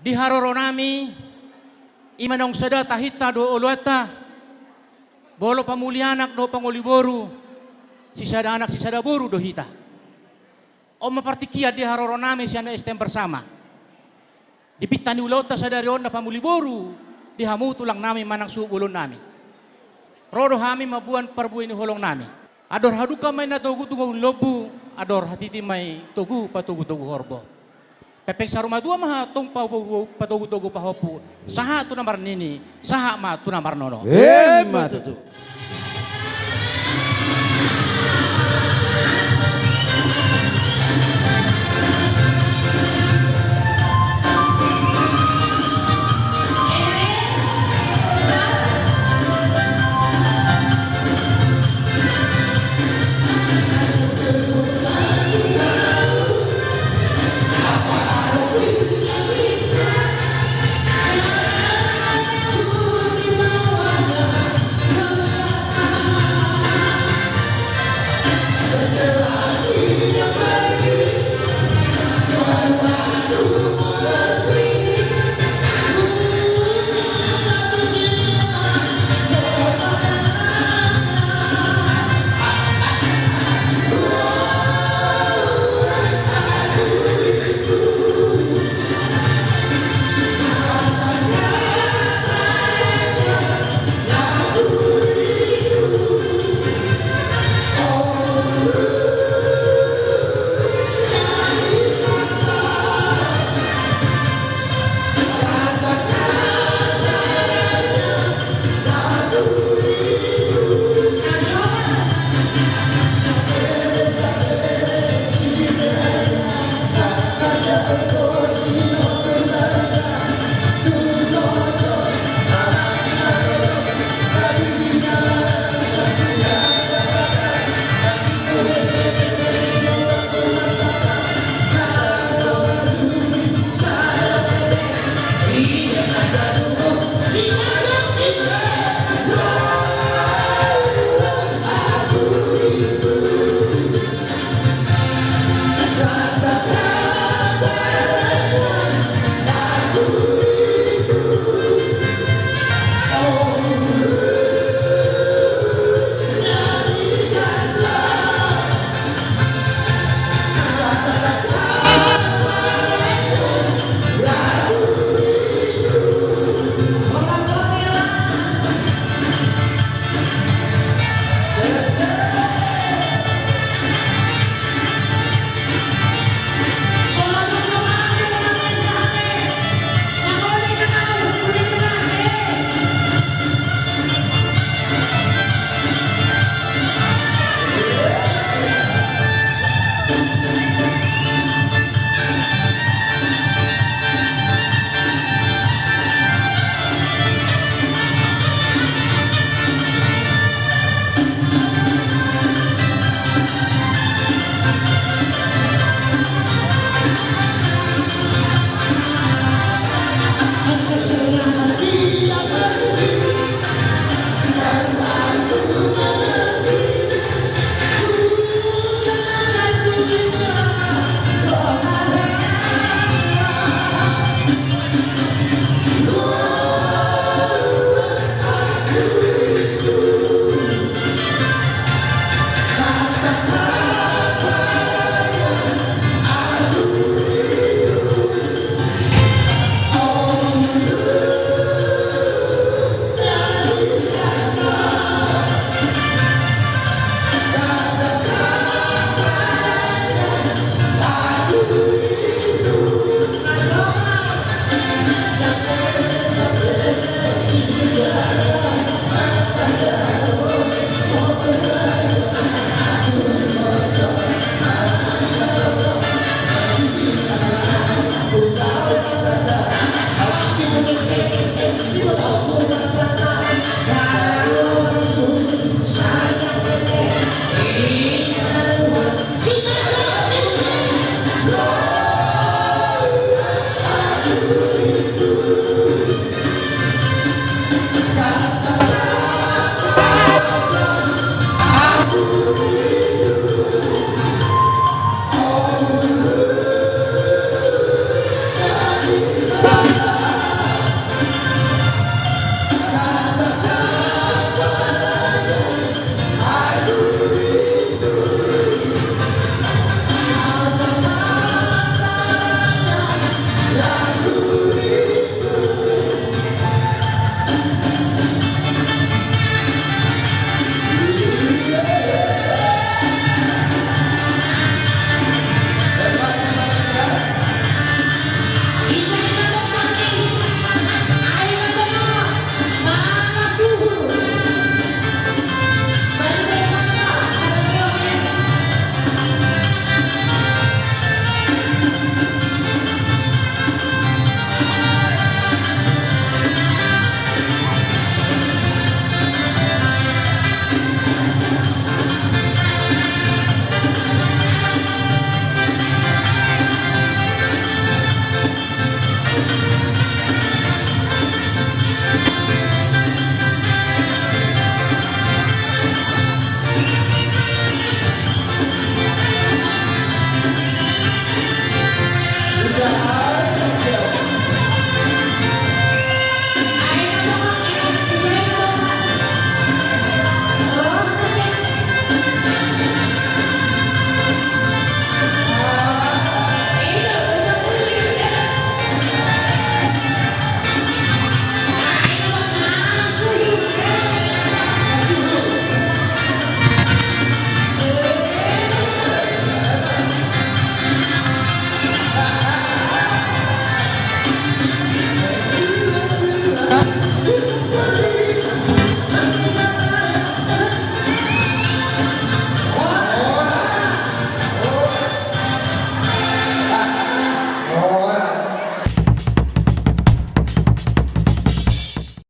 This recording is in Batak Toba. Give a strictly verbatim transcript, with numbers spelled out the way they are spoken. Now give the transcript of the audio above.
Di haroronami, i ma naung sada tahinta dohot oloanta, molo pangoli anak dohot pangoli boru, sisada anak sisada boru do hita. On ma partingkian di haroronami sian S T M Bersama. Di pinta ni ulaonta sadari on na pangoli boru, di hamu tulangnami manang suhut bolonnami. Ro do hami mamboan parbue ni holongnami. Andor hadungka ma i na togu tu ngolu ni lombu, andor hatiti ma i togu patogu-togu horbo. Pepeng saur matua ma hatop pa-, patogu-togu pahompu, sahat tu na marnini, sahat ma tu na marnono. Emma tutu.